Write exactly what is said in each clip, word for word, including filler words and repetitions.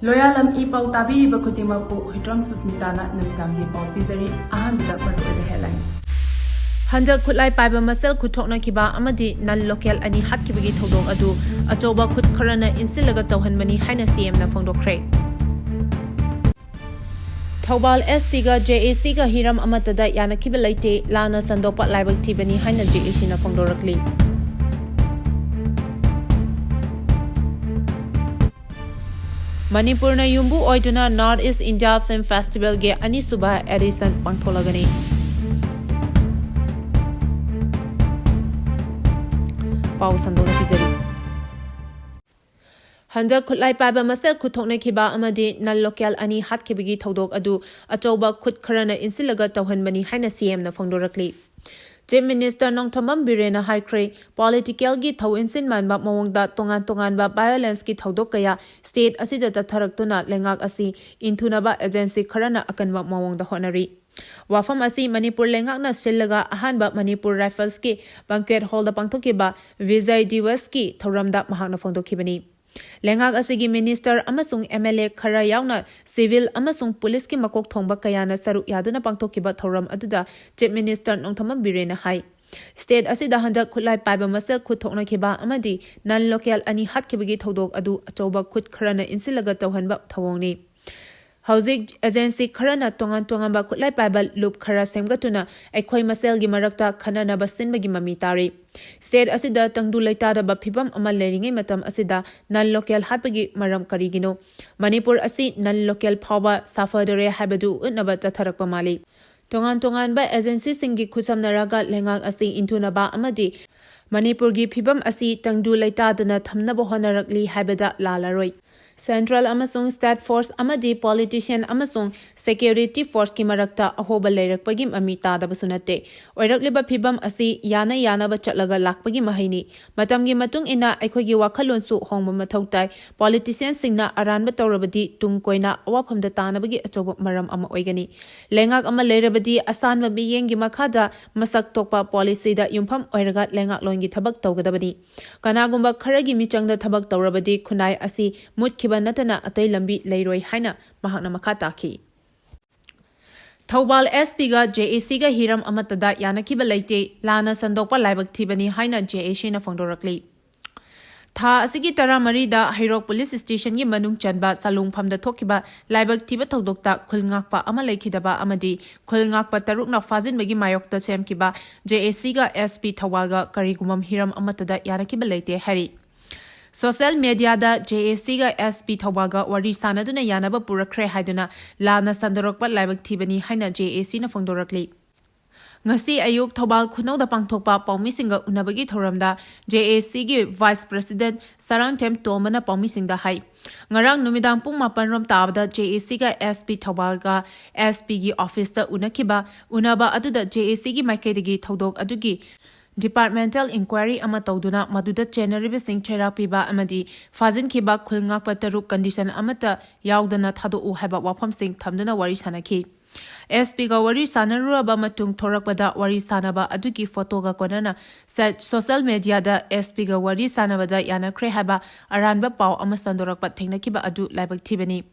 ꯂꯣꯌꯥꯂꯝ E ꯄꯥꯎ ꯇꯥꯕꯤꯔꯤꯕ ꯈꯨꯗꯤꯡꯃꯛꯄꯨ ꯍꯨꯏꯗ꯭ꯔꯣꯝ ꯁꯨꯁꯃꯤꯇꯥꯅ ꯅꯨꯃꯤꯗꯥꯡꯒꯤ ꯄꯥꯎ ꯄꯤꯖꯔꯤ꯫ ꯑꯍꯥꯟꯕꯗ ꯃꯔꯨꯑꯣꯏꯕ headline꯫ ꯍꯟꯗꯛ ꯈꯨꯠꯂꯥꯏ ꯄꯥꯏꯕ ꯃꯁꯦꯜ ꯈꯨꯠꯊꯣꯛꯅꯈꯤꯕ ꯑꯃꯗꯤ non local ꯑꯅꯤ ꯍꯥꯠꯈꯤꯕꯒꯤ ꯊꯧꯗꯣꯛ ꯑꯗꯨ ꯑꯆꯧꯕ ꯈꯨꯠ ꯈꯔꯅ ꯏꯟꯁꯤꯜꯂꯒ ꯇꯧꯍꯟꯕꯅꯤ ꯍꯥꯏꯅ CMꯅ ꯐꯣꯡꯗꯣꯛꯈ꯭ꯔꯦ꯫ ꯊꯧꯕꯥꯜ STꯒ JACꯒ ꯍꯤꯔꯝ ꯑꯃꯠꯇꯗ ꯌꯥꯅꯈꯤꯕ ꯂꯩꯇꯦ, ꯂꯥꯟꯅ ꯁꯟꯗꯣꯛꯄ ꯂꯥꯏꯕꯛ ꯊꯤꯕꯅꯤ ꯍꯥꯏꯅ JACꯅ ꯐꯣꯡꯗꯣꯔꯛꯂꯤ꯫ ꯃꯅꯤꯄꯨꯔꯅ ꯌꯨꯝꯕꯨ ꯑꯣꯏꯗꯨꯅ North East India Film Festivalꯒꯤ ꯑꯅꯤꯁꯨꯕ edition ꯄꯥꯡꯊꯣꯛꯂꯒꯅꯤ꯫ ꯄꯥꯎ ꯁꯟꯗꯣꯛꯅ ꯄꯤꯖꯔꯤ꯫ ꯍꯟꯗꯛ ꯈꯨꯠꯂꯥꯏ ꯄꯥꯏꯕ ꯃꯁꯦꯜ ꯈꯨꯠꯊꯣꯛꯅꯈꯤꯕ ꯑꯃꯗꯤ non local ꯑꯅꯤ ꯍꯥꯠꯈꯤꯕꯒꯤ ꯊꯧꯗꯣꯛ ꯑꯗꯨ ꯑꯆꯧꯕ ꯈꯨꯠ ꯈꯔꯅ ꯏꯟꯁꯤꯜꯂꯒ ꯇꯧꯍꯟꯕꯅꯤ ꯍꯥꯏꯅ CMꯅ ꯐꯣꯡꯗꯣꯔꯛꯂꯤ꯫ Chief Minister ꯅꯣꯡꯊꯣꯝꯕꯝ ꯕꯤꯔꯦꯟꯅ ꯍꯥꯏꯈ꯭ꯔꯦ, politicalꯒꯤ ꯊꯧ ꯏꯟꯁꯤꯟ ꯃꯥꯟꯕ ꯃꯑꯣꯡꯗ ꯇꯣꯉꯥꯟ ꯇꯣꯉꯥꯟꯕ violenceꯀꯤ ꯊꯧꯗꯣꯛ ꯀꯌꯥ state ꯑꯁꯤꯗ ꯆꯠꯊꯔꯛꯇꯨꯅ ꯂꯩꯉꯥꯛ ꯑꯁꯤ ꯏꯟꯊꯨꯅꯕ agency ꯈꯔꯅ ꯑꯀꯟꯕ ꯃꯑꯣꯡꯗ ꯍꯣꯠꯅꯔꯤ꯫ ꯋꯥꯐꯝ ꯑꯁꯤ ꯃꯅꯤꯄꯨꯔ ꯂꯩꯉꯥꯛꯅ ꯁꯤꯜꯂꯒ ꯑꯍꯥꯟꯕ ꯃꯅꯤꯄꯨꯔ Riflesꯀꯤ banquet hallꯗ ꯄꯥꯡꯊꯣꯛꯈꯤꯕ ꯕꯤꯖꯌ ꯗꯤꯋꯁꯀꯤ ꯊꯧꯔꯝꯗ ꯃꯍꯥꯛꯅ ꯐꯣꯡꯗꯣꯛꯈꯤꯕꯅꯤ꯫ ꯂꯩꯉꯥꯛ ꯑꯁꯤꯒꯤ minister ꯑꯃꯁꯨꯡ MLA ꯈꯔ ꯌꯥꯎꯅ civil ꯑꯃꯁꯨꯡ policeꯀꯤ ꯃꯀꯣꯛ ꯊꯣꯡꯕ ꯀꯌꯥꯅ ꯁꯔꯨꯛ ꯌꯥꯗꯨꯅ ꯄꯥꯡꯊꯣꯛꯈꯤꯕ ꯊꯧꯔꯝ ꯑꯗꯨꯗ Chief Minister ꯅꯣꯡꯊꯣꯝꯕꯝ ꯕꯤꯔꯦꯟꯅ ꯍꯥꯏ, state ꯑꯁꯤꯗ ꯍꯟꯗꯛ ꯈꯨꯠꯂꯥꯏ ꯄꯥꯏꯕ ꯃꯁꯦꯜ ꯈꯨꯠ ꯊꯣꯛꯅꯈꯤꯕ ꯑꯃꯗꯤ non local ꯑꯅꯤ ꯍꯥꯠꯈꯤꯕꯒꯤ ꯊꯧꯗꯣꯛ ꯑꯗꯨ ꯑꯆꯧꯕ ꯈꯨꯠ ꯈꯔꯅ ꯏꯟꯁꯤꯜꯂꯒ ꯇꯧꯍꯟꯕ ꯊꯧꯑꯣꯡꯅꯤ꯫ ꯍꯧꯖꯤꯛ agency ꯈꯔꯅ ꯇꯣꯉꯥꯟ ꯇꯣꯉꯥꯟꯕ ꯈꯨꯠꯂꯥꯏ ꯄꯥꯏꯕ ꯂꯨꯞ ꯈꯔ ꯁꯦꯝꯒꯠꯇꯨꯅ ꯑꯩꯈꯣꯏ ꯃꯁꯦꯜꯒꯤ ꯃꯔꯛꯇ ꯈꯟꯅꯅꯕ ꯁꯤꯟꯕꯒꯤ ꯃꯃꯤ ꯇꯥꯔꯤ꯫ State ꯑꯁꯤꯗ ꯇꯪꯗꯨ ꯂꯩꯇꯥꯗꯕ ꯐꯤꯕꯝ ꯑꯃ ꯂꯩꯔꯤꯉꯩ ꯃꯇꯝ ꯑꯁꯤꯗ non local ꯍꯥꯠꯄꯒꯤ ꯃꯔꯝ ꯀꯔꯤꯒꯤꯅꯣ? ꯃꯅꯤꯄꯨꯔ ꯑꯁꯤ non local ꯐꯥꯎꯕ ꯁꯥꯐꯗꯔꯦ ꯍꯥꯏꯕꯗꯨ ꯎꯠꯅꯕ ꯆꯠꯊꯔꯛꯄ ꯃꯥꯜꯂꯤ꯫ ꯇꯣꯉꯥꯟ ꯇꯣꯉꯥꯟꯕ agencyꯁꯤꯡꯒꯤ ꯈꯨꯠꯁꯝꯅꯔꯒ ꯂꯩꯉꯥꯛ ꯑꯁꯤ ꯏꯟꯊꯨꯅꯕ ꯑꯃꯗꯤ ꯃꯅꯤꯄꯨꯔꯒꯤ ꯐꯤꯕꯝ ꯑꯁꯤ ꯇꯪꯗꯨ ꯂꯩꯇꯥꯗꯅ ꯊꯝꯅꯕ ꯍꯣꯠꯅꯔꯛꯂꯤ ꯍꯥꯏꯕꯗ ꯂꯥꯜꯂꯔꯣꯏ꯫ Central ꯑꯃꯁꯨꯡ state force ꯑꯃꯗꯤ politician ꯑꯃꯁꯨꯡ security forceꯀꯤ ꯃꯔꯛꯇ ꯑꯍꯣꯕ ꯂꯩꯔꯛꯄꯒꯤ ꯃꯃꯤ ꯇꯥꯗꯕꯁꯨ ꯅꯠꯇꯦ꯫ ꯑꯣꯏꯔꯛꯂꯤꯕ ꯐꯤꯕꯝ ꯑꯁꯤ ꯌꯥꯅ ꯌꯥꯅꯕ ꯆꯠꯂꯒ ꯂꯥꯛꯄꯒꯤ ꯃꯍꯩꯅꯤ꯫ ꯃꯇꯝꯒꯤ ꯃꯇꯨꯡ ꯏꯟꯅ ꯑꯩꯈꯣꯏꯒꯤ ꯋꯥꯈꯜꯂꯣꯟꯁꯨ ꯍꯣꯡꯕ ꯃꯊꯧ ꯇꯥꯏ꯫ Politicianꯁꯤꯡꯅ ꯑꯔꯥꯟꯕ ꯇꯧꯔꯕꯗꯤ ꯇꯨꯡ ꯀꯣꯏꯅ ꯑꯋꯥꯐꯝꯗ ꯇꯥꯅꯕꯒꯤ ꯑꯆꯧꯕ ꯃꯔꯝ ꯑꯃ ꯑꯣꯏꯒꯅꯤ꯫ ꯂꯩꯉꯥꯛ ꯑꯃ ꯂꯩꯔꯕꯗꯤ ꯑꯁꯥꯟꯕ ꯃꯤꯠꯌꯦꯡꯒꯤ ꯃꯈꯥꯗ ꯃꯁꯛ ꯊꯣꯛꯄ policyꯗ ꯌꯨꯝꯐꯝ ꯑꯣꯏꯔꯒ ꯂꯩꯉꯥꯛꯂꯣꯟ ꯒꯤ ꯊꯕꯛ ꯇꯧꯒꯗꯕꯅꯤ꯫ ꯀꯅꯥꯒꯨꯝꯕ ꯈꯔꯒꯤ ꯃꯤꯆꯪꯗ ꯊꯕꯛ ꯇꯧꯔꯕꯗꯤ ꯈꯨꯟꯅꯥꯏ ꯑꯁꯤ ꯃꯨꯠꯈꯤꯕ ꯅꯠꯇꯅ ꯑꯇꯩ ꯂꯝꯕꯤ ꯂꯩꯔꯣꯏ ꯍꯥꯏꯅ ꯃꯍꯥꯛꯅ ꯃꯈꯥ ꯇꯥꯈꯤ꯫ ꯊꯧꯕꯥꯜ S P ꯒ J A C ꯒ ꯍꯤꯔꯝ ꯑꯃꯠꯇꯗ ꯌꯥꯅꯈꯤꯕ ꯂꯩꯇꯦ, ꯂꯥꯟꯅ ꯁꯟꯗꯣꯛꯄ ꯂꯥꯏꯕꯛ ꯊꯤꯕꯅꯤ ꯍꯥꯏꯅ J A C ꯅ ꯐꯣꯡꯗꯣꯔꯛꯂꯤ꯫ ꯊꯥ ꯑꯁꯤꯒꯤ ꯇꯔꯥꯃꯔꯤꯗ ꯍꯩꯔꯣꯛ ꯄꯨꯂꯤꯁ ꯁ꯭ꯇꯦꯁꯟꯒꯤ ꯃꯅꯨꯡ ꯆꯟꯕ ꯁꯂꯨꯡꯐꯝꯗ ꯊꯣꯛꯈꯤꯕ ꯂꯥꯏꯕꯛ ꯊꯤꯕ ꯊꯧꯗꯣꯛꯇ ꯈꯨꯜ ꯉꯥꯛꯄ ꯑꯃ ꯂꯩꯈꯤꯗꯕ ꯑꯃꯗꯤ ꯈꯨꯜ ꯉꯥꯛꯄ ꯇꯔꯨꯛꯅ ꯐꯥꯖꯤꯟꯕꯒꯤ ꯃꯥꯌꯣꯛꯇ ꯁꯦꯝꯈꯤꯕ J A C ꯒ S P ꯊꯧꯕꯥꯜꯒ ꯀꯔꯤꯒꯨꯝꯕ ꯍꯤꯔꯝ ꯑꯃꯠꯇꯗ ꯌꯥꯅꯈꯤꯕ ꯂꯩꯇꯦ ꯍꯥꯏꯔꯤ꯫ ꯁꯣꯁꯤꯌꯦꯜ ꯃꯦꯗꯤꯌꯥꯗ J A C ꯒ S P ꯊꯧꯕꯥꯜꯒ ꯋꯥꯔꯤ ꯁꯥꯟꯅꯗꯨꯅ ꯌꯥꯅꯕ ꯄꯨꯔꯛꯈ꯭ꯔꯦ ꯍꯥꯏꯗꯨꯅ ꯂꯥꯟꯅ ꯁꯟꯗꯣꯔꯛꯄ ꯂꯥꯏꯕꯛ ꯊꯤꯕꯅꯤ ꯍꯥꯏꯅ J A C ꯅ ꯐꯣꯡꯗꯣꯔꯛꯂꯤ꯫ ꯉꯁꯤ ꯑꯌꯨꯛ ꯊꯧꯕꯥꯜ ꯈꯨꯅꯧꯗ ꯄꯥꯡꯊꯣꯛꯄ ꯄꯥꯎꯃꯤꯁꯤꯡꯒ ꯎꯅꯕꯒꯤ ꯊꯧꯔꯝꯗ J A C ꯒꯤ Vice President ꯁꯔꯥꯡꯊꯦꯝ ꯇꯣꯝꯕꯅ ꯄꯥꯎꯃꯤꯁꯤꯡꯗ ꯍꯥꯏ꯫ ꯉꯔꯥꯡ ꯅꯨꯃꯤꯗꯥꯡ ꯄꯨꯡ ꯃꯥꯄꯟ ꯔꯣꯝ ꯇꯥꯕꯗ J A C ꯒ S P ꯊꯧꯕꯥꯜꯒ S P ꯒꯤ ꯑꯣꯐꯤꯁꯇ ꯎꯅꯈꯤꯕ꯫ ꯎꯅꯕ ꯑꯗꯨꯗ J A C ꯒꯤ ꯃꯥꯏꯀꯩꯗꯒꯤ ꯊꯧꯗꯣꯛ ꯑꯗꯨꯒꯤ departmental inquiry ꯑꯃ ꯇꯧꯗꯨꯅ ꯃꯗꯨꯗ ꯆꯦꯟꯅꯔꯤꯕꯁꯤꯡ ꯆꯩꯔꯥꯛ ꯄꯤꯕ ꯑꯃꯗꯤ ꯐꯥꯖꯤꯟꯈꯤꯕ ꯈꯨꯜ ꯉꯥꯛꯄ ꯇꯔꯨꯛ condition ꯑꯃꯠꯇ ꯌꯥꯎꯗꯅ ꯊꯥꯗꯣꯛꯎ ꯍꯥꯏꯕ ꯋꯥꯐꯝꯁꯤꯡ ꯊꯝꯗꯨꯅ ꯋꯥꯔꯤ ꯁꯥꯟꯅꯈꯤ꯫ S P ꯒ ꯋꯥꯔꯤ ꯁꯥꯟꯅꯔꯨꯔꯕ ꯃꯇꯨꯡ ꯊꯣꯔꯛꯄꯗ ꯋꯥꯔꯤ ꯁꯥꯟꯅꯕ ꯑꯗꯨꯒꯤ ꯐꯣꯇꯣꯒ ꯀꯣꯟꯅꯅ ꯁ-, ꯁꯣꯁꯤꯌꯦꯜ ꯃꯦꯗꯤꯌꯥꯗ S P ꯒ ꯋꯥꯔꯤ ꯁꯥꯟꯅꯕꯗ ꯌꯥꯅꯈ꯭ꯔꯦ ꯍꯥꯏꯕ ꯑꯔꯥꯟꯕ ꯄꯥꯎ ꯑꯃ ꯁꯟꯗꯣꯔꯛꯄ ꯊꯦꯡꯅꯈꯤꯕ ꯑꯗꯨ ꯂꯥꯏꯕꯛ ꯊꯤꯕꯅꯤ꯫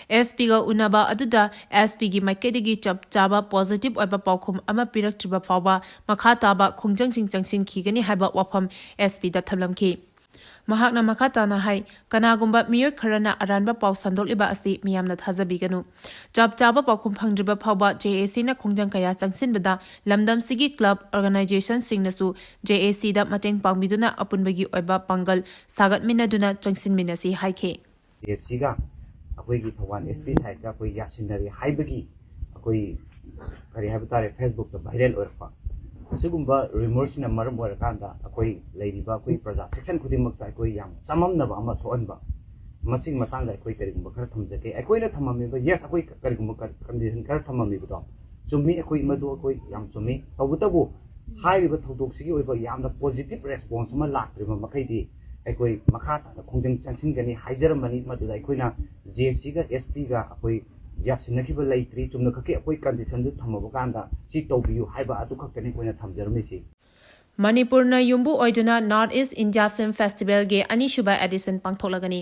S P ꯒ ꯎꯅꯕ ꯑꯗꯨꯗ S P ꯒꯤ ꯃꯥꯏꯀꯩꯗꯒꯤ ꯆꯞ ꯆꯥꯕ positive ꯑꯣꯏꯕ ꯄꯥꯎꯈꯨꯝ ꯑꯃ ꯄꯤꯔꯛꯇ꯭ꯔꯤꯕ ꯐꯥꯎꯕ ꯃꯈꯥ ꯇꯥꯕ ꯈꯣꯡꯖꯪꯁꯤꯡ ꯆꯪꯁꯤꯟꯈꯤꯒꯅꯤ ꯍꯥꯏꯕ ꯋꯥꯐꯝ S P ꯗ ꯊꯝꯂꯝꯈꯤ꯫ ꯃꯍꯥꯛꯅ ꯃꯈꯥ ꯇꯥꯅ ꯍꯥꯏ, ꯀꯅꯥꯒꯨꯝꯕ ꯃꯤꯑꯣꯏ ꯈꯔꯅ ꯑꯔꯥꯟꯕ ꯄꯥꯎ ꯁꯟꯗꯣꯛꯂꯤꯕ ꯑꯁꯤ ꯃꯤꯌꯥꯝꯅ ꯊꯥꯖꯕꯤꯒꯅꯨ꯫ ꯆꯞ ꯆꯥꯕ ꯄꯥꯎꯈꯨꯝ ꯐꯪꯗ꯭ꯔꯤꯕ ꯐꯥꯎꯕ J A C ꯅ ꯈꯣꯡꯖꯪ ꯀꯌꯥ ꯆꯪꯁꯤꯟꯕꯗ ꯂꯝꯗꯝꯁꯤꯒꯤ club organization ꯁꯤꯡꯅꯁꯨ J A C ꯗ ꯃꯇꯦꯡ ꯄꯥꯡꯕꯤꯗꯨꯅ ꯑꯄꯨꯟꯕꯒꯤ ꯑꯣꯏꯕ ꯄꯥꯡꯒꯜ ꯁꯥꯒꯠꯃꯤꯟꯅꯗꯨꯅ ꯆꯪꯁꯤꯟꯃꯤꯟꯅꯁꯤ ꯍꯥꯏꯈꯤ꯫ J A C ꯒ ꯑꯩꯈꯣꯏꯒꯤ ꯊꯧꯕꯥꯜ S P side ꯀ ꯑꯩꯈꯣꯏ ꯌꯥꯁꯤꯟꯅꯔꯦ ꯍꯥꯏꯕꯒꯤ ꯑꯩꯈꯣꯏ ꯀꯔꯤ ꯍꯥꯏꯕ ꯇꯥꯔꯦ, Facebook ꯇ viral ꯑꯣꯏꯔꯛꯄ ꯑꯁꯤꯒꯨꯝꯕ rumor ꯁꯤꯅ ꯃꯔꯝ ꯑꯣꯏꯔꯀꯥꯟꯗ ꯑꯩꯈꯣꯏ ꯂꯩꯔꯤꯕ ꯑꯩꯈꯣꯏ ꯄ꯭ꯔꯖꯥ section ꯈꯨꯗꯤꯡꯃꯛꯇ ꯑꯩꯈꯣꯏ ꯌꯥꯝ ꯆꯃꯝꯅꯕ ꯑꯃ ꯊꯣꯛꯍꯟꯕ꯫ ꯃꯁꯤꯒꯤ ꯃꯇꯥꯡꯗ ꯑꯩꯈꯣꯏ ꯀꯔꯤꯒꯨꯝꯕ ꯈꯔ ꯊꯝꯖꯒꯦ꯫ ꯑꯩꯈꯣꯏꯅ ꯊꯝꯃꯝꯃꯤꯕ, yes, ꯑꯩꯈꯣꯏ ꯀꯔꯤꯒꯨꯝꯕ ꯀ-, condition ꯈꯔ ꯊꯝꯃꯝꯃꯤꯕꯗꯣ ꯆꯨꯝꯃꯤ, ꯑꯩꯈꯣꯏ ꯃꯗꯨ ꯑꯩꯈꯣꯏ ꯌꯥꯝ ꯆꯨꯝꯃꯤ꯫ ꯇꯧꯕꯇꯕꯨ ꯍꯥꯏꯔꯤꯕ ꯊꯧꯗꯣꯛꯁꯤꯒꯤ ꯑꯣꯏꯕ ꯌꯥꯝꯅ positive response ꯑꯃ ꯂꯥꯛꯇ꯭ꯔꯤꯕ ꯃꯈꯩꯗꯤ ꯑꯩꯈꯣꯏ ꯃꯈꯥ ꯇꯥꯅ ꯈꯣꯡꯖꯪ ꯆꯪꯁꯤꯟꯒꯅꯤ ꯍꯥꯏꯖꯔꯝꯕꯅꯤ꯫ ꯃꯗꯨꯗ ꯑꯩꯈꯣꯏꯅ J A C ꯒ S P ꯒ ꯑꯩꯈꯣꯏ ꯌꯥꯁꯤꯟꯅꯈꯤꯕ ꯂꯩꯇ꯭ꯔꯤ꯫ ꯆꯨꯝꯅꯈꯛꯀꯤ ꯑꯩꯈꯣꯏ condition ꯗꯨ ꯊꯝꯃꯕ ꯀꯥꯟꯗ ꯁꯤ ꯇꯧꯕꯤꯌꯨ ꯍꯥꯏꯕ ꯑꯗꯨ ꯈꯛꯇꯅꯤ ꯑꯩꯈꯣꯏꯅ ꯊꯝꯖꯔꯝꯃꯤꯁꯤ꯫ ꯃꯅꯤꯄꯨꯔꯅ ꯌꯨꯝꯕꯨ ꯑꯣꯏꯗꯨꯅ North East India Film Festivalꯒꯤ ꯑꯅꯤꯁꯨꯕ edition ꯄꯥꯡꯊꯣꯛꯂꯒꯅꯤ꯫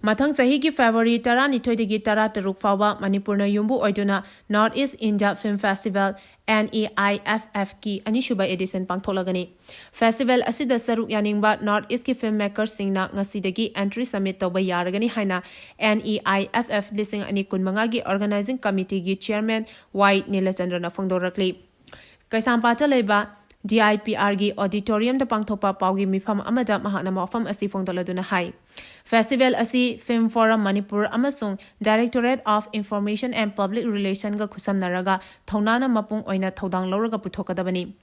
ꯃꯊꯪ ꯆꯍꯤꯒꯤ February ꯇꯔꯥꯅꯤꯊꯣꯏꯗꯒꯤ ꯇꯔꯥꯇꯔꯨꯛ ꯐꯥꯎꯕ ꯃꯅꯤꯄꯨꯔꯅ ꯌꯨꯝꯕꯨ ꯑꯣꯏꯗꯨꯅ North East India Film Festival, NEIFFꯀꯤ ꯑꯅꯤꯁꯨꯕ edition ꯄꯥꯡꯊꯣꯛꯂꯒꯅꯤ꯫ Festival ꯑꯁꯤꯗ ꯁꯔꯨꯛ ꯌꯥꯅꯤꯡꯕ North Eastꯀꯤ film makerꯁꯤꯡꯅ ꯉꯁꯤꯗꯒꯤ entry submit ꯇꯧꯕ ꯌꯥꯔꯒꯅꯤ ꯍꯥꯏꯅ NEIFF ꯂꯤꯁꯤꯡ ꯑꯅꯤ ꯀꯨꯟꯃꯉꯥꯒꯤ organizing committeeꯒꯤ chairman ꯋꯥꯏ ꯅꯤꯂꯆꯟꯗ꯭ꯔꯅ ꯐꯣꯡꯗꯣꯔꯛꯂꯤ꯫ ꯀꯩꯁꯥꯝꯄꯥꯠꯇ ꯂꯩꯕ DIPRꯒꯤ auditoriumꯗ ꯄꯥꯡꯊꯣꯛꯄ ꯄꯥꯎꯒꯤ ꯃꯤꯐꯝ ꯑꯃꯗ ꯃꯍꯥꯛꯅ ꯋꯥꯐꯝ ꯑꯁꯤ ꯐꯣꯡꯗꯣꯛꯂꯗꯨꯅ ꯍꯥꯏ, Festival ꯑꯁꯤ Film Forum ꯃꯅꯤꯄꯨꯔ ꯑꯃꯁꯨꯡ Directorate of Information and Public Relationꯒ ꯈꯨꯠꯁꯝꯅꯔꯒ ꯊꯧꯅꯥꯅ ꯃꯄꯨꯡ ꯑꯣꯏꯅ ꯊꯧꯗꯥꯡ ꯂꯧꯔꯒ ꯄꯨꯊꯣꯛꯀꯗꯕꯅꯤ꯫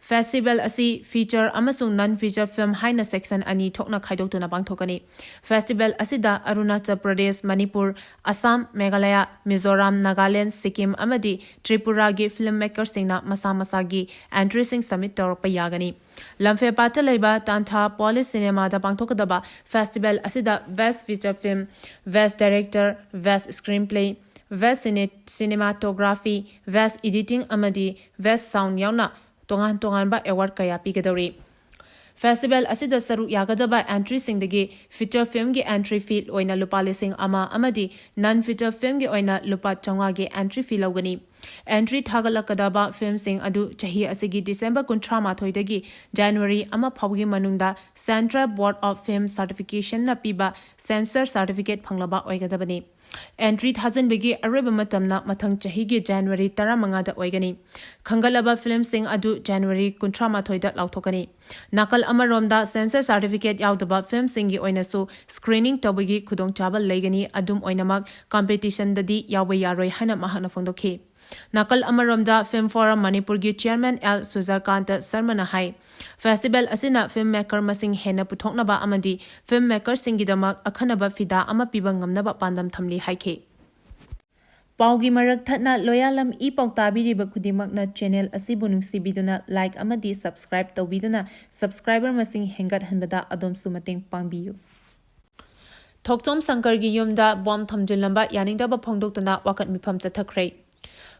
Festival ꯑꯁꯤ feature ꯑꯃꯁꯨꯡ non feature film ꯍꯥꯏꯅ section ꯑꯅꯤ ꯊꯣꯛꯅ ꯈꯥꯏꯗꯣꯛꯇꯨꯅ ꯄꯥꯡꯊꯣꯛꯀꯅꯤ꯫ Festival ꯑꯁꯤꯗ ꯑꯔꯨꯅꯥꯆꯜ ꯄ꯭ꯔꯗꯦꯁ, ꯃꯅꯤꯄꯨꯔ, ꯑꯁꯥꯝ, ꯃꯦꯘꯥꯂꯌꯥ, ꯃꯤꯖꯣꯔꯥꯝ, ꯅꯥꯒꯥꯂꯦꯟ, ꯁꯤꯛꯀꯤꯝ ꯑꯃꯗꯤ ꯇ꯭ꯔꯤꯄꯨꯔꯥꯒꯤ film makerꯁꯤꯡꯅ ꯃꯁꯥ ꯃꯁꯥꯒꯤ entryꯁꯤꯡ submit ꯇꯧꯔꯛꯄ ꯌꯥꯒꯅꯤ꯫ ꯂꯝꯐꯦꯜꯄꯥꯠꯇ ꯂꯩꯕ ꯇꯥꯟꯊꯥ ꯄꯣꯂꯤꯁ ꯁꯤꯅꯦꯃꯥꯗ ꯄꯥꯡꯊꯣꯛꯀꯗꯕ festival ꯑꯁꯤꯗ Best Feature Film, Best Director, Best Screenplay, Best Cine-, Cinematography, Best Editing ꯑꯃꯗꯤ Best Sound ꯌꯥꯎꯅ ꯇꯣꯉꯥꯟ ꯇꯣꯉꯥꯟꯕ award ꯀꯌꯥ ꯄꯤꯒꯗꯧꯔꯤ꯫ Festival ꯑꯁꯤꯗ ꯁꯔꯨꯛ ꯌꯥꯒꯗꯕ entryꯁꯤꯡꯗꯒꯤ feature filmꯒꯤ entry fee ꯑꯣꯏꯅ ꯂꯨꯄꯥ ꯂꯤꯁꯤꯡ ꯑꯃ ꯑꯃꯗꯤ non feature filmꯒꯤ ꯑꯣꯏꯅ ꯂꯨꯄꯥ ꯆꯥꯝꯃꯉꯥꯒꯤ entry fee ꯂꯧꯒꯅꯤ꯫ Entry ꯊꯥꯒꯠꯂꯛꯀꯗꯕ filmꯁꯤꯡ ꯑꯗꯨ ꯆꯍꯤ ꯑꯁꯤꯒꯤ December ꯀꯨꯟꯊ꯭ꯔꯥ ꯃꯥꯊꯣꯏꯗꯒꯤ January ꯑꯃ ꯐꯥꯎꯕꯒꯤ ꯃꯅꯨꯡꯗ Central Board of Film Certificationꯅ ꯄꯤꯕ censor certificate ꯐꯪꯂꯕ ꯑꯣꯏꯒꯗꯕꯅꯤ꯫ Entry ꯊꯥꯖꯤꯟꯕꯒꯤ ꯑꯔꯣꯏꯕ ꯃꯇꯝꯅ ꯃꯊꯪ ꯆꯍꯤꯒꯤ January ꯇꯔꯥꯃꯉꯥꯗ ꯑꯣꯏꯒꯅꯤ꯫ ꯈꯟꯒꯠꯂꯕ filmꯁꯤꯡ ꯑꯗꯨ January ꯀꯨꯟꯊ꯭ꯔꯥ ꯃꯥꯊꯣꯏꯗ ꯂꯥꯎꯊꯣꯛꯀꯅꯤ꯫ ꯅꯥꯀꯜ ꯑꯃꯔꯣꯝꯗ, censor certificate ꯌꯥꯎꯗꯕ filmꯁꯤꯡꯒꯤ ꯑꯣꯏꯅꯁꯨ screening ꯇꯧꯕꯒꯤ ꯈꯨꯗꯣꯡꯆꯥꯕ ꯂꯩꯒꯅꯤ, ꯑꯗꯨꯝ ꯑꯣꯏꯅꯃꯛ competitionꯗꯗꯤ ꯌꯥꯎꯕ ꯌꯥꯔꯣꯏ ꯍꯥꯏꯅ ꯃꯍꯥꯛꯅ ꯐꯣꯡꯗꯣꯛꯈꯤ꯫ ꯅꯥꯀꯜ ꯑꯃꯔꯣꯝꯗ, Film Forum ꯃꯅꯤꯄꯨꯔꯒꯤ chairman ꯑꯦꯜ ꯁꯨꯖꯔꯀꯥꯟꯇ ꯁꯔꯃꯅ ꯍꯥꯏ, festival ꯑꯁꯤꯅ film maker ꯃꯁꯤꯡ ꯍꯦꯟꯅ ꯄꯨꯊꯣꯛꯅꯕ ꯑꯃꯗꯤ film makerꯁꯤꯡꯒꯤꯗꯃꯛ ꯑꯈꯟꯅꯕ ꯐꯤꯗꯥ ꯑꯃ ꯄꯤꯕ ꯉꯝꯅꯕ ꯄꯥꯟꯗꯝ ꯊꯝꯂꯤ ꯍꯥꯏꯈꯤ꯫ ꯄꯥꯎꯒꯤ ꯃꯔꯛ ꯊꯠꯅ ꯂꯣꯌꯥꯂꯝ ꯏ ꯄꯥꯎ ꯇꯥꯕꯤꯔꯤꯕ ꯈꯨꯗꯤꯡꯃꯛꯅ channel ꯑꯁꯤꯕꯨ ꯅꯨꯡꯁꯤꯕꯤꯗꯨꯅ like ꯑꯃꯗꯤ subscribe ꯇꯧꯕꯤꯗꯨꯅ subscriber ꯃꯁꯤꯡ ꯍꯦꯟꯒꯠꯍꯟꯕꯗ ꯑꯗꯣꯝꯁꯨ ꯃꯇꯦꯡ ꯄꯥꯡꯕꯤꯌꯨ꯫ ꯊꯣꯛꯆꯣꯝ ꯁꯪꯀꯔꯒꯤ ꯌꯨꯝꯗ bomb ꯊꯝꯖꯤꯜꯂꯝꯕ ꯌꯥꯅꯤꯡꯗꯕ ꯐꯣꯡꯗꯣꯛꯇꯨꯅ ꯋꯥꯀꯠ ꯃꯤꯐꯝ ꯆꯠꯊꯈ꯭ꯔꯦ꯫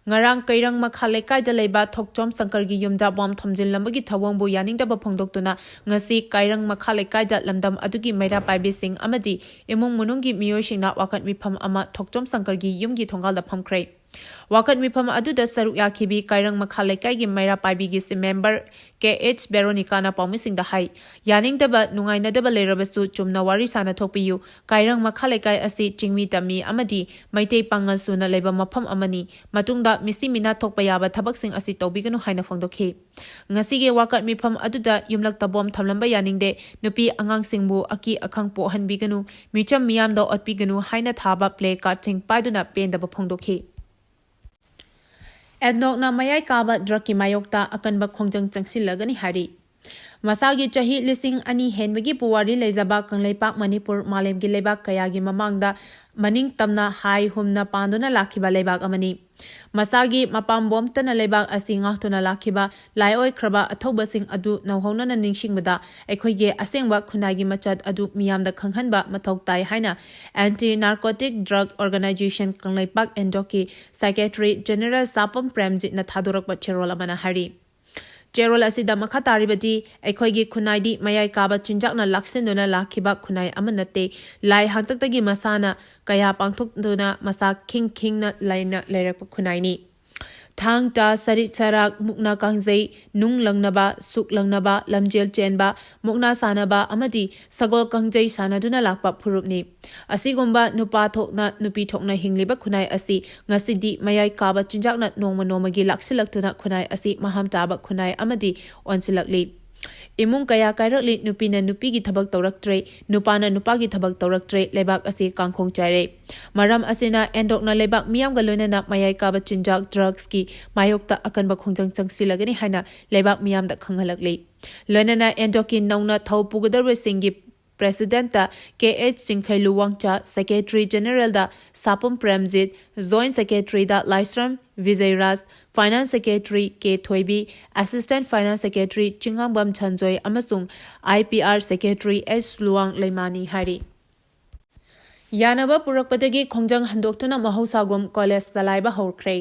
ꯉꯔꯥꯡ ꯀꯩꯔꯪ ꯃꯈꯥ ꯂꯩꯀꯥꯏꯗ ꯂꯩꯕ ꯊꯣꯛꯆꯣꯝ ꯁꯪꯀꯔꯒꯤ ꯌꯨꯝꯗ ꯕꯣꯝ ꯊꯝꯖꯤꯜꯂꯝꯕꯒꯤ ꯊꯧꯑꯣꯡꯕꯨ ꯌꯥꯅꯤꯡꯗꯕ ꯐꯣꯡꯗꯣꯛꯇꯨꯅ ꯉꯁꯤ ꯀꯩꯔꯪ ꯃꯈꯥ ꯂꯩꯀꯥꯏꯗ ꯂꯝꯗꯝ ꯑꯗꯨꯒꯤ ꯃꯩꯔꯥ ꯄꯥꯏꯕꯤꯁꯤꯡ ꯑꯃꯗꯤ ꯏꯃꯨꯡ ꯃꯅꯨꯡꯒꯤ ꯃꯤꯑꯣꯏꯁꯤꯡꯅ ꯋꯥꯀꯠ ꯃꯤꯐꯝ ꯑꯃ ꯊꯣꯛꯆꯣꯝ ꯁꯪꯀꯔꯒꯤ ꯌꯨꯝꯒꯤ ꯊꯣꯡꯒꯥꯜꯗ ꯐꯝꯈ꯭ꯔꯦ꯫ ꯋꯥꯀꯠ ꯃꯤꯐꯝ ꯑꯗꯨꯗ ꯁꯔꯨꯛ ꯌꯥꯈꯤꯕꯤ ꯀꯩꯔꯪ ꯃꯈꯥ ꯂꯩꯀꯥꯏꯒꯤ ꯃꯩꯔꯥ ꯄꯥꯏꯕꯤꯒꯤ ꯁꯤ ꯃꯦꯝꯕꯔ ꯀꯦ ꯑꯩꯆ ꯕꯦꯔꯣꯅꯤꯀꯥꯅ ꯄꯥꯎꯃꯤꯁꯤꯡꯗ ꯍꯥꯏ, ꯌꯥꯅꯤꯡꯗꯕ, ꯅꯨꯡꯉꯥꯏꯅꯗꯕ ꯂꯩꯔꯕꯁꯨ ꯆꯨꯝꯅ ꯋꯥꯔꯤ ꯁꯥꯅ ꯊꯣꯛꯄꯤꯌꯨ꯫ ꯀꯩꯔꯪ ꯃꯈꯥ ꯂꯩꯀꯥꯏ ꯑꯁꯤ ꯆꯤꯡꯃꯤ ꯇꯝꯃꯤ ꯑꯃꯗꯤ ꯃꯩꯇꯩ ꯄꯥꯉꯜ ꯁꯨꯅ ꯂꯩꯕ ꯃꯐꯝ ꯑꯃꯅꯤ꯫ ꯃꯇꯨꯡꯗ ꯃꯤꯁꯤ ꯃꯤꯅꯥ ꯊꯣꯛꯄ ꯌꯥꯕ ꯊꯕꯛꯁꯤꯡ ꯑꯁꯤ ꯇꯧꯕꯤꯒꯅꯨ ꯍꯥꯏꯅ ꯐꯣꯡꯗꯣꯛꯈꯤ꯫ ꯉꯁꯤꯒꯤ ꯋꯥꯀꯠ ꯃꯤꯐꯝ ꯑꯗꯨꯗ ꯌꯨꯝꯂꯛꯇ ꯕꯣꯝ ꯊꯝꯂꯝꯕ ꯌꯥꯅꯤꯡꯗꯦ, ꯅꯨꯄꯤ ꯑꯉꯥꯡꯁꯤꯡꯕꯨ ꯑꯀꯤ ꯑꯈꯪ ꯄꯣꯛꯍꯟꯕꯤꯒꯅꯨ, ꯃꯤꯆꯝ ꯃꯤꯌꯥꯝꯗ ꯑꯣꯠꯄꯤꯒꯅꯨ ꯍꯥꯏꯅ ꯊꯥꯕ ꯄ꯭ꯂꯦ ꯀꯥꯔꯗꯁꯤꯡ ꯄꯥꯏꯗꯨꯅ ꯄꯦꯟꯗꯕ ꯐꯣꯡꯗꯣꯛꯈꯤ꯫ ꯑꯦꯟꯗꯣꯛꯅ ꯃꯌꯥꯏ ꯀꯥꯕ ꯗ꯭ꯔꯒꯀꯤ ꯃꯥꯌꯣꯛꯇ ꯑꯀꯟꯕ ꯈꯣꯡꯖꯪ ꯆꯪꯁꯤꯜꯂꯒꯅꯤ ꯍꯥꯏꯔꯤ꯫ ꯃꯁꯥꯒꯤ ꯆꯍꯤ ꯂꯤꯁꯤꯡ ꯑꯅꯤ ꯍꯦꯟꯕꯒꯤ ꯄꯨꯋꯥꯔꯤ ꯂꯩꯖꯕ ꯀꯪꯂꯩꯄꯥꯛ ꯃꯅꯤꯄꯨꯔ ꯃꯥꯂꯦꯝꯒꯤ ꯂꯩꯕꯥꯛ ꯀꯌꯥꯒꯤ ꯃꯃꯥꯡꯗ ꯃꯅꯤꯡ ꯇꯝꯅ ꯍꯥꯏ ꯍꯨꯝꯅ ꯄꯥꯟꯗꯨꯅ ꯂꯥꯛꯈꯤꯕ ꯂꯩꯕꯥꯛ ꯑꯃꯅꯤ꯫ ꯃꯁꯥꯒꯤ ꯃꯄꯥꯝꯕꯣꯝꯇꯅ ꯂꯩꯕꯥꯛ ꯑꯁꯤ ꯉꯥꯛꯇꯨꯅ ꯂꯥꯛꯈꯤꯕ ꯂꯥꯏ ꯑꯣꯏꯈ꯭ꯔꯕ ꯑꯊꯧꯕꯁꯤꯡ ꯑꯗꯨ ꯅꯧꯍꯧꯅꯅ ꯅꯤꯡꯁꯤꯡꯕꯗ ꯑꯩꯈꯣꯏꯒꯤ ꯑꯁꯦꯡꯕ ꯈꯨꯟꯅꯥꯏꯒꯤ ꯃꯆꯠ ꯑꯗꯨ ꯃꯤꯌꯥꯝꯗ ꯈꯪꯍꯟꯕ ꯃꯊꯧ ꯇꯥꯏ ꯍꯥꯏꯅ Anti Narcotic Drug Organisation Kangleipak ꯑꯦꯟꯗꯣꯛꯀꯤ Secretary General ꯁꯥꯄꯝ ꯄ꯭ꯔꯦꯝꯖꯤꯠꯅ ꯊꯥꯗꯣꯔꯛꯄ ꯆꯦꯔꯣꯜ ꯑꯃꯅ ꯍꯥꯏꯔꯤ꯫ ꯆꯦꯔꯣꯜ ꯑꯁꯤꯗ ꯃꯈꯥ ꯇꯥꯔꯤꯕꯗꯤ, ꯑꯩꯈꯣꯏꯒꯤ ꯈꯨꯟꯅꯥꯏꯗꯤ ꯃꯌꯥꯏ ꯀꯥꯕ ꯆꯤꯟꯖꯥꯛꯅ ꯂꯥꯛꯁꯤꯟꯗꯨꯅ ꯂꯥꯛꯈꯤꯕ ꯈꯨꯟꯅꯥꯏ ꯑꯃ ꯅꯠꯇꯦ꯫ ꯂꯥꯏ ꯍꯥꯛꯇꯛꯇꯒꯤ ꯃꯁꯥꯅ ꯀꯌꯥ ꯄꯥꯡꯊꯣꯛꯇꯨꯅ ꯃꯁꯥ ꯈꯤꯡ ꯈꯤꯡꯅ ꯂꯩꯅ ꯂꯩꯔꯛꯄ ꯈꯨꯟꯅꯥꯏꯅꯤ꯫ ꯊꯥꯡ ꯇꯥ, ꯁꯔꯤꯠ ꯁꯔꯥꯛ, ꯃꯨꯛꯅꯥ ꯀꯥꯡꯖꯩ, ꯅꯨꯡ ꯂꯪꯅꯕ, ꯁꯨꯛ ꯂꯪꯅꯕ, ꯂꯝꯖꯦꯜ ꯆꯦꯟꯕ, ꯃꯨꯛꯅꯥ ꯁꯥꯟꯅꯕ ꯑꯃꯗꯤ ꯁꯒꯣꯜ ꯀꯥꯡꯖꯩ ꯁꯥꯟꯅꯗꯨꯅ ꯂꯥꯛꯄ ꯐꯨꯔꯨꯞꯅꯤ꯫ ꯑꯁꯤꯒꯨꯝꯕ ꯅꯨꯄꯥ ꯊꯣꯛꯅ ꯅꯨꯄꯤ ꯊꯣꯛꯅ ꯍꯤꯡꯂꯤꯕ ꯈꯨꯟꯅꯥꯏ ꯑꯁꯤ ꯉꯁꯤꯗꯤ ꯃꯌꯥꯏ ꯀꯥꯕ ꯆꯤꯟꯖꯥꯛꯅ ꯅꯣꯡꯃ ꯅꯣꯡꯃꯒꯤ ꯂꯥꯛꯁꯤꯜꯂꯛꯇꯨꯅ ꯈꯨꯟꯅꯥꯏ ꯑꯁꯤ ꯃꯍꯥꯝ ꯇꯥꯕ ꯈꯨꯟꯅꯥꯏ ꯑꯃꯗꯤ ꯑꯣꯟꯁꯤꯜꯂꯛꯂꯤ꯫ ꯏꯃꯨꯡ ꯀꯌꯥ ꯀꯥꯏꯔꯛꯂꯤ, ꯅꯨꯄꯤꯅ ꯅꯨꯄꯤꯒꯤ ꯊꯕꯛ ꯇꯧꯔꯛꯇ꯭ꯔꯦ, ꯅꯨꯄꯥꯅ ꯅꯨꯄꯥꯒꯤ ꯊꯕꯛ ꯇꯧꯔꯛꯇ꯭ꯔꯦ, ꯂꯩꯕꯥꯛ ꯑꯁꯤ ꯀꯥꯡꯈꯣꯡ ꯆꯥꯏꯔꯦ꯫ ꯃꯔꯝ ꯑꯁꯤꯅ ꯑꯦꯟꯗꯣꯛꯅ ꯂꯩꯕꯥꯛ ꯃꯤꯌꯥꯝꯒ ꯂꯣꯏꯅꯅ ꯃꯌꯥꯏ ꯀꯥꯕ ꯆꯤꯟꯖꯥꯛ, ꯗ꯭ꯔꯒꯁꯀꯤ ꯃꯥꯌꯣꯛꯇ ꯑꯀꯟꯕ ꯈꯣꯡꯖꯪ ꯆꯪꯁꯤꯜꯂꯒꯅꯤ ꯍꯥꯏꯅ ꯂꯩꯕꯥꯛ ꯃꯤꯌꯥꯝꯗ ꯈꯪꯍꯜꯂꯛꯂꯤ꯫ ꯂꯣꯏꯅꯅ ꯑꯦꯟꯗꯣꯛꯀꯤ ꯅꯧꯅ ꯊꯧ ꯄꯨꯒꯗꯧꯔꯤꯕꯁꯤꯡꯒꯤ President ꯀꯦ ꯑꯩꯆ ꯆꯤꯡꯈꯩꯂꯨ ꯋꯥꯡꯆꯥ, Secretary General ꯗ ꯁꯥꯄꯝ ꯄ꯭ꯔꯦꯝꯖꯤꯠ, Joint Secretary ꯗ ꯂꯥꯏꯁ꯭ꯔꯝ ꯕꯤꯖꯌꯔꯥꯖ, Finance Secretary ꯀꯦ ꯊꯣꯏꯕꯤ, Assistant Finance Secretary ꯆꯤꯡꯉꯥꯝꯕꯝ ꯁꯟꯖꯣꯏ ꯑꯃꯁꯨꯡ ꯑꯥꯏ ꯄꯤ ꯑꯥꯔ Secretary ꯑꯦꯁ ꯂꯨꯋꯥꯡ ꯂꯩꯃꯥꯅꯤ ꯍꯥꯏꯔꯤ꯫ ꯌꯥꯅꯕ ꯄꯨꯔꯛꯄꯗꯒꯤ ꯈꯣꯡꯖꯪ ꯍꯟꯗꯣꯛꯇꯨꯅ ꯃꯍꯧꯁꯥꯒꯨꯝ ꯀꯣꯂꯦꯖ ꯆꯂꯥꯏꯕ ꯍꯧꯈ꯭ꯔꯦ꯫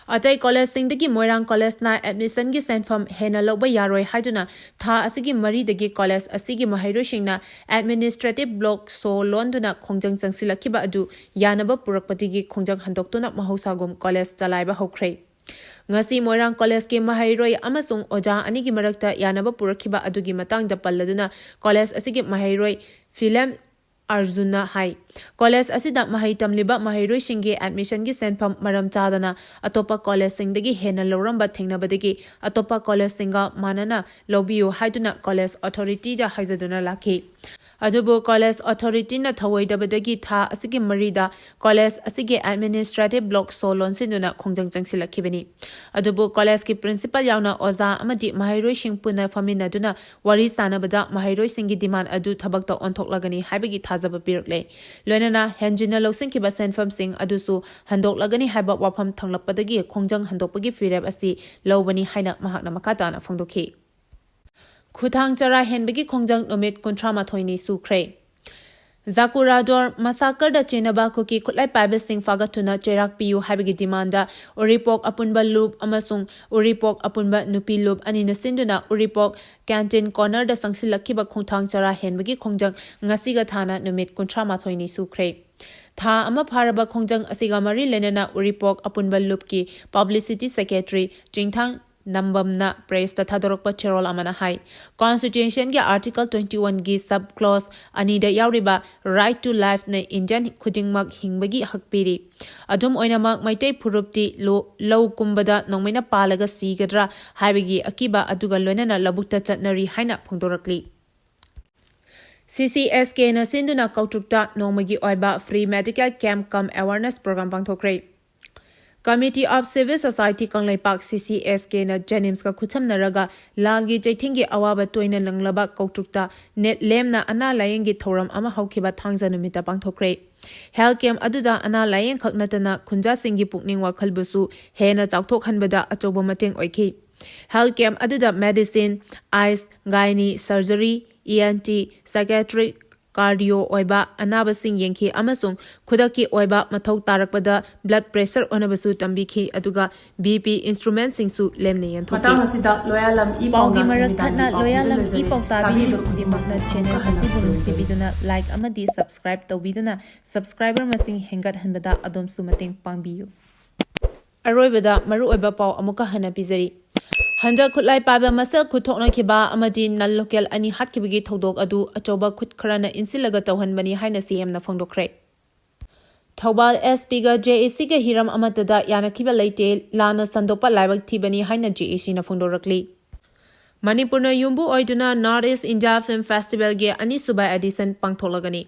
ꯑꯇꯩ ꯀꯣꯂꯦꯖꯁꯤꯡꯗꯒꯤ ꯃꯣꯏꯔꯥꯡ ꯀꯣꯂꯦꯖꯅ ꯑꯦꯗꯃꯤꯁꯟꯒꯤ ꯁꯦꯟꯐꯝ ꯍꯦꯟꯅ ꯂꯧꯕ ꯌꯥꯔꯣꯏ ꯍꯥꯏꯗꯨꯅ ꯊꯥ ꯑꯁꯤꯒꯤ ꯃꯔꯤꯗꯒꯤ ꯀꯣꯂꯦꯖ ꯑꯁꯤꯒꯤ ꯃꯍꯩꯔꯣꯏꯁꯤꯡꯅ ꯑꯦꯗꯃꯤꯅꯤꯁꯇ꯭ꯔꯦꯇꯤꯚ ꯕ꯭ꯂꯣꯛ ꯁꯣ ꯂꯣꯟꯗꯨꯅ ꯈꯣꯡꯖꯪ ꯆꯪꯁꯤꯜꯂꯛꯈꯤꯕ ꯑꯗꯨ ꯌꯥꯅꯕ ꯄꯨꯔꯛꯄꯗꯒꯤ ꯈꯣꯡꯖꯪ ꯍꯟꯗꯣꯛꯇꯨꯅ ꯃꯍꯧꯁꯥꯒꯨꯝ ꯀꯣꯂꯦꯖ ꯆꯂꯥꯏꯕ ꯍꯧꯈ꯭ꯔꯦ꯫ ꯉꯁꯤ ꯃꯣꯏꯔꯥꯡ ꯀꯣꯂꯦꯖꯀꯤ ꯃꯍꯩꯔꯣꯏ ꯑꯃꯁꯨꯡ ꯑꯣꯖꯥ ꯑꯅꯤꯒꯤ ꯃꯔꯛꯇ ꯌꯥꯅꯕ ꯄꯨꯔꯛꯈꯤꯕ ꯑꯗꯨꯒꯤ ꯃꯇꯥꯡꯗ ꯄꯜꯂꯗꯨꯅ ꯀꯣꯂꯦꯖ ꯑꯁꯤꯒꯤ ꯃꯍꯩꯔꯣꯏ ꯐꯤꯂꯦꯝ ꯑꯔꯖꯨꯟꯅ ꯍꯥꯏ, ꯀꯣꯂꯦꯖ ꯑꯁꯤꯗ ꯃꯍꯩ ꯇꯝꯂꯤꯕ ꯃꯍꯩꯔꯣꯏꯁꯤꯡꯒꯤ ꯑꯦꯗꯃꯤꯁꯟꯒꯤ ꯁꯦꯟꯐꯝ ꯃꯔꯝ ꯆꯥꯗꯅ ꯑꯇꯣꯞꯄ ꯀꯣꯂꯦꯖꯁꯤꯡꯗꯒꯤ ꯍꯦꯟꯅ ꯂꯧꯔꯝꯕ ꯊꯦꯡꯅꯕꯗꯒꯤ ꯑꯇꯣꯞꯄ ꯀꯣꯂꯦꯖꯁꯤꯡꯒ ꯃꯥꯟꯅꯅ ꯂꯧꯕꯤꯌꯨ ꯍꯥꯏꯗꯨꯅ ꯀꯣꯂꯦꯖ ꯑꯣꯊꯣꯔꯤꯇꯤꯗ ꯍꯥꯏꯖꯗꯨꯅ ꯂꯥꯛꯈꯤ꯫ ꯑꯗꯨꯕꯨ ꯀꯣꯂꯦꯖ ꯑꯣꯊꯣꯔꯤꯇꯤꯅ ꯊꯧꯑꯣꯏꯗꯕꯗꯒꯤ ꯊꯥ ꯑꯁꯤꯒꯤ ꯃꯔꯤꯗ ꯀꯣꯂꯦꯖ ꯑꯁꯤꯒꯤ ꯑꯦꯗꯃꯤꯅꯤꯁꯇ꯭ꯔꯦꯇꯤꯚ ꯕ꯭ꯂꯣꯛ ꯁꯣ ꯂꯣꯟꯁꯤꯟꯗꯨꯅ ꯈꯣꯡꯖꯪ ꯆꯪꯁꯤꯜꯂꯛꯈꯤꯕꯅꯤ꯫ ꯑꯗꯨꯕꯨ ꯀꯣꯂꯦꯖꯀꯤ ꯄ꯭ꯔꯤꯟꯁꯤꯄꯥꯜ ꯌꯥꯎꯅ ꯑꯣꯖꯥ ꯑꯃꯗꯤ ꯃꯍꯩꯔꯣꯏꯁꯤꯡ ꯄꯨꯟꯅ ꯐꯝꯃꯤꯟꯅꯗꯨꯅ ꯋꯥꯔꯤ ꯁꯥꯟꯅꯕꯗ ꯃꯍꯩꯔꯣꯏꯁꯤꯡꯒꯤ ꯗꯤꯃꯥꯟ ꯑꯗꯨ ꯊꯕꯛꯇ ꯑꯣꯟꯊꯣꯛꯂꯒꯅꯤ ꯍꯥꯏꯕꯒꯤ ꯊꯥꯖꯕ ꯄꯤꯔꯛꯂꯦ꯫ ꯂꯣꯏꯅꯅ ꯍꯦꯟꯖꯤꯟꯅ ꯂꯧꯁꯤꯟꯈꯤꯕ ꯁꯦꯟꯐꯝꯁꯤꯡ ꯑꯗꯨꯁꯨ ꯍꯟꯗꯣꯛꯂꯒꯅꯤ ꯍꯥꯏꯕ ꯋꯥꯐꯝ ꯊꯝꯂꯛꯄꯗꯒꯤ ꯈꯣꯡꯖꯪ ꯍꯟꯗꯣꯛꯄꯒꯤ ꯐꯤꯔꯦꯞ ꯑꯁꯤ ꯂꯧꯕꯅꯤ ꯍꯥꯏꯅ ꯃꯍꯥꯛꯅ ꯃꯈꯥ ꯇꯥꯅ ꯐꯣꯡꯗꯣꯛꯈꯤ꯫ ꯈꯨꯊꯥꯡ ꯆꯔꯥ ꯍꯦꯟꯕꯒꯤ ꯈꯣꯡꯖꯪ ꯅꯨꯃꯤꯠ ꯀꯨꯟꯊ꯭ꯔꯥ ꯃꯥꯊꯣꯏꯅꯤ ꯁꯨꯈ꯭ꯔꯦ꯫ ꯖꯥꯀꯨꯔꯥꯗꯣꯔ ꯃꯁꯥꯀꯔꯗ ꯆꯦꯟꯅꯕ ꯀꯨꯀꯤ ꯈꯨꯠꯂꯥꯏ ꯄꯥꯏꯕꯁꯤꯡ ꯐꯥꯒꯠꯇꯨꯅ ꯆꯩꯔꯥꯛ ꯄꯤꯌꯨ ꯍꯥꯏꯕꯒꯤ ꯗꯤꯃꯥꯟꯗ ꯎꯔꯤꯄꯣꯛ ꯑꯄꯨꯟꯕ ꯂꯨꯞ ꯑꯃꯁꯨꯡ ꯎꯔꯤꯄꯣꯛ ꯑꯄꯨꯟꯕ ꯅꯨꯄꯤ ꯂꯨꯞ ꯑꯅꯤꯅ ꯁꯤꯟꯗꯨꯅ ꯎꯔꯤꯄꯣꯛ ꯀꯦꯟꯇꯤꯟ ꯀꯣꯔꯅꯔꯗ ꯆꯪꯁꯤꯜꯂꯛꯈꯤꯕ ꯈꯣꯡꯊꯥꯡ ꯆꯔꯥ ꯍꯦꯟꯕꯒꯤ ꯈꯣꯡꯖꯪ ꯉꯁꯤꯒ ꯊꯥꯅ ꯅꯨꯃꯤꯠ ꯀꯨꯟꯊ꯭ꯔꯥ ꯃꯥꯊꯣꯏꯅꯤ ꯁꯨꯈ꯭ꯔꯦ꯫ ꯊꯥ ꯑꯃ ꯐꯥꯔꯕ ꯈꯣꯡꯖꯪ ꯑꯁꯤꯒ ꯃꯔꯤ ꯂꯩꯅꯅ ꯎꯔꯤꯄꯣꯛ ꯑꯄꯨꯟꯕ ꯂꯨꯞꯀꯤ ꯄꯕ꯭ꯂꯤꯁꯤꯇꯤ ꯁꯦꯀ꯭ꯔꯦꯇꯔꯤ ꯆꯤꯡꯊꯥꯡ ꯅꯝꯕꯝꯅ ꯄ꯭ꯔꯦꯁꯇ ꯊꯥꯗꯣꯔꯛꯄ ꯆꯦꯔꯣꯜ ꯑꯃꯅ ꯍꯥꯏ, ꯀꯣꯟꯁꯇꯤꯇ꯭ꯌꯨꯁꯟꯒꯤ ꯑꯥꯔꯇꯤꯀꯜ ꯇ꯭ꯋꯦꯟꯇꯤ ꯋꯥꯟꯒꯤ ꯁꯕ ꯀ꯭ꯂꯣꯖ ꯑꯅꯤꯗ ꯌꯥꯎꯔꯤꯕ ꯔꯥꯏꯠ ꯇꯨ ꯂꯥꯏꯐꯅ ꯏꯟꯗꯤꯌꯟ ꯈꯨꯗꯤꯡꯃꯛ ꯍꯤꯡꯕꯒꯤ ꯍꯛ ꯄꯤꯔꯤ꯫ ꯑꯗꯨꯝ ꯑꯣꯏꯅꯃꯛ, ꯃꯩꯇꯩ ꯐꯨꯔꯨꯞꯇꯤ ꯂꯣ-, ꯂꯧ ꯀꯨꯝꯕꯗ ꯅꯣꯡꯃꯩꯅ ꯄꯥꯜꯂꯒ ꯁꯤꯒꯗ꯭ꯔꯥ ꯍꯥꯏꯕꯒꯤ ꯑꯀꯤꯕ ꯑꯗꯨꯒ ꯂꯣꯏꯅꯅ ꯂꯧꯕꯨꯛꯇ ꯆꯠꯅꯔꯤ ꯍꯥꯏꯅ ꯐꯣꯡꯗꯣꯔꯛꯂꯤ꯫ ꯁꯤ ꯁꯤ ꯑꯦꯁ ꯀꯦꯅ ꯁꯤꯟꯗꯨꯅ ꯀꯧꯇ꯭ꯔꯨꯛꯇ ꯅꯣꯡꯃꯒꯤ ꯑꯣꯏꯕ free medical camp cum awareness program ꯄꯥꯡꯊꯣꯛꯈ꯭ꯔꯦ꯫ Committee of Civil Society Kangleipak, ꯁꯤ ꯁꯤ ꯑꯦꯁ ꯀꯦꯅ ꯖꯦꯅꯤꯝꯁꯀ ꯈꯨꯠꯁꯝꯅꯔꯒ ꯂꯥꯜꯒꯤ ꯆꯩꯊꯦꯡꯒꯤ ꯑꯋꯥꯕ ꯇꯣꯏꯅ ꯅꯪꯂꯕ ꯀꯧꯇ꯭ꯔꯨꯛꯇ ꯅꯦꯠ ꯂꯦꯝꯅ ꯑꯅꯥ ꯂꯥꯌꯦꯡꯒꯤ ꯊꯧꯔꯝ ꯑꯃ ꯍꯧꯈꯤꯕ ꯊꯥꯡꯖ ꯅꯨꯃꯤꯠꯇ ꯄꯥꯡꯊꯣꯛꯈ꯭ꯔꯦ꯫ ꯍꯦꯜꯊ ꯀꯦꯝꯞ ꯑꯗꯨꯗ ꯑꯅꯥ ꯂꯥꯌꯦꯡ ꯈꯛ ꯅꯠꯇꯅ ꯈꯨꯟꯖꯥꯁꯤꯡꯒꯤ ꯄꯨꯛꯅꯤꯡ ꯋꯥꯈꯜꯕꯨꯁꯨ ꯍꯦꯟꯅ ꯆꯥꯎꯊꯣꯛꯍꯟꯕꯗ ꯑꯆꯧꯕ ꯃꯇꯦꯡ ꯑꯣꯏꯈꯤ꯫ ꯍꯦꯜꯊ ꯀꯦꯝꯞ ꯑꯗꯨꯗ medicine, eye, gynae, surgery, E N T, psychiatric, cardio ꯑꯣꯏꯕ ꯑꯅꯥꯕꯁꯤꯡ ꯌꯦꯡꯈꯤ ꯑꯃꯁꯨꯡ ꯈꯨꯗꯛꯀꯤ ꯑꯣꯏꯕ ꯃꯊꯧ ꯇꯥꯔꯛꯄꯗ blood pressure ꯑꯣꯟꯅꯕꯁꯨ ꯇꯝꯕꯤꯈꯤ, ꯑꯗꯨꯒ B P instrumentꯁꯤꯡꯁꯨ ꯂꯦꯝꯅ ꯌꯦꯟꯊꯣꯛꯈꯤ꯫ ꯃꯇꯥꯡ ꯑꯁꯤꯗ ꯂꯣꯌꯥꯂꯝ ꯏ ꯄꯥꯎꯒꯤ ꯃꯔꯛ ꯊꯠꯅ ꯂꯣꯌꯥꯂꯝ ꯏ ꯄꯥꯎ ꯇꯥꯕꯤꯔꯤꯕ ꯈꯨꯗꯤꯡꯃꯛꯅ channel ꯑꯁꯤꯕꯨ ꯅꯨꯡꯁꯤꯕꯤꯗꯨꯅ like ꯑꯃꯗꯤ subscribe ꯇꯧꯕꯤꯗꯨꯅ subscriber ꯃꯁꯤꯡ ꯍꯦꯟꯒꯠꯍꯟꯕꯗ ꯑꯗꯣꯝꯁꯨ ꯃꯇꯦꯡ ꯄꯥꯡꯕꯤꯌꯨ꯫ ꯑꯔꯣꯏꯕꯗ ꯃꯔꯨꯑꯣꯏꯕ ꯄꯥꯎ ꯑꯃꯨꯛꯀ ꯍꯟꯅ ꯄꯤꯖꯔꯤ꯫ ꯍꯟꯗꯛ ꯈꯨꯠꯂꯥꯏ ꯄꯥꯏꯕ ꯃꯁꯦꯜ ꯈꯨꯠ ꯊꯣꯛꯅꯈꯤꯕ ꯑꯃꯗꯤ non local ꯑꯅꯤ ꯍꯥꯠꯈꯤꯕꯒꯤ ꯊꯧꯗꯣꯛ ꯑꯗꯨ ꯑꯆꯧꯕ ꯈꯨꯠ ꯈꯔꯅ ꯏꯟꯁꯤꯜꯂꯒ ꯇꯧꯍꯟꯕꯅꯤ ꯍꯥꯏꯅ C M ꯅ ꯐꯣꯡꯗꯣꯛꯈ꯭ꯔꯦ꯫ ꯊꯧꯕꯥꯜ S P ꯒ J A C ꯒ ꯍꯤꯔꯝ ꯑꯃꯠꯇꯗ ꯌꯥꯅꯈꯤꯕ ꯂꯩꯇꯦ, ꯂꯥꯟꯅ ꯁꯟꯗꯣꯛꯄ ꯂꯥꯏꯕꯛ ꯊꯤꯕꯅꯤ ꯍꯥꯏꯅ J A C ꯅ ꯐꯣꯡꯗꯣꯔꯛꯂꯤ꯫ ꯃꯅꯤꯄꯨꯔꯅ ꯌꯨꯝꯕꯨ ꯑꯣꯏꯗꯨꯅ North East India Film Festival ꯒꯤ ꯑꯅꯤꯁꯨꯕ edition ꯄꯥꯡꯊꯣꯛꯂꯒꯅꯤ꯫